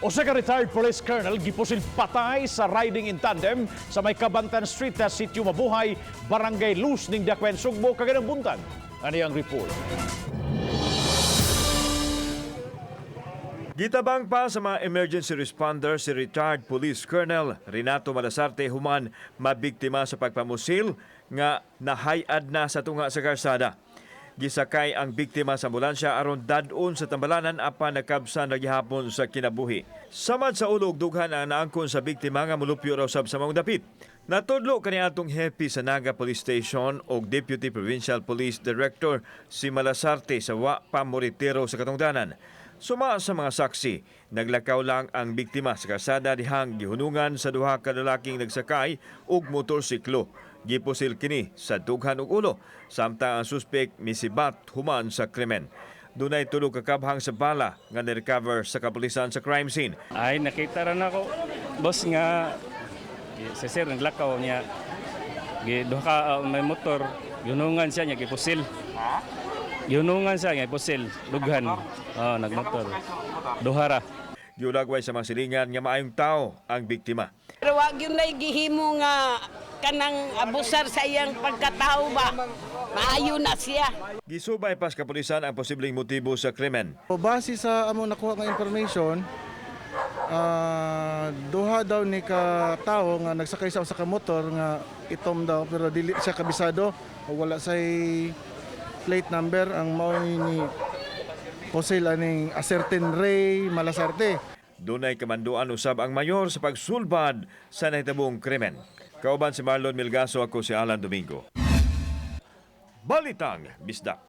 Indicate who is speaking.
Speaker 1: Usa ka retired police colonel gipusil patay sa riding in tandem sa may Kabantan Street sa Sitio Mabuhay, Barangay Luz ning Dakwen, Sugbo kaganang buntag. Ani ang report.
Speaker 2: Gitabang pa sa mga emergency responder si retired police colonel Renato Malasarte human mabiktima sa pagpamusil nga nahayad na sa tunga sa karsada. Gisakay ang biktima sa ambulansya aron dad-on sa tambalanan apan nakabsan na gihapon sa kinabuhi. Samad sa ulo ug dughan ang naangkon sa biktima nga mulupyo raw sab sa maong dapit. Natudlo kaniadtong hepe sa Naga Police Station og Deputy Provincial Police Director si Malasarte sa wa pa moretiro sa katungdanan. Suma sa mga saksi, naglakaw lang ang biktima sa karsada dihang gihunungan sa duha ka lalaking nagsakay og motorsiklo. Gipusil kini sa dughan ug ulo, samtang ang suspek misibat human sa krimen. Dunay tulo ka kabhang sa bala nga nirecover sa kapulisan sa crime scene.
Speaker 3: Ay, nakita ra nako, boss, nga si sir naglakaw niya. Gi duha ka may motor, gihunungan siya niya gipusil. Gihunungan siya niya gipusil, dughan. Oh, nagmotor. Duha ra.
Speaker 2: Giulagway sa mga silingan nga maayong tao ang biktima.
Speaker 4: Pero wag yun na gihimo nga kanang abusar sa iyang pagkatao ba. Maayo na siya.
Speaker 2: Gisubay pas kapulisan ang posibleng motibo sa krimen.
Speaker 5: O, base sa among nakuha nga information, duha daw ni ka tawo nga nagsakay sa usa ka motor nga itom daw pero dili siya kabisado o wala say plate number ang mao ni pusil aning a certain Ray Malasarte.
Speaker 2: Dunay kamanduan usab ang mayor sa pagsulbad sa nahitabong krimen. Kauban si Marlon Milgaso, ako si Alan Domingo. Balitang Bisdak.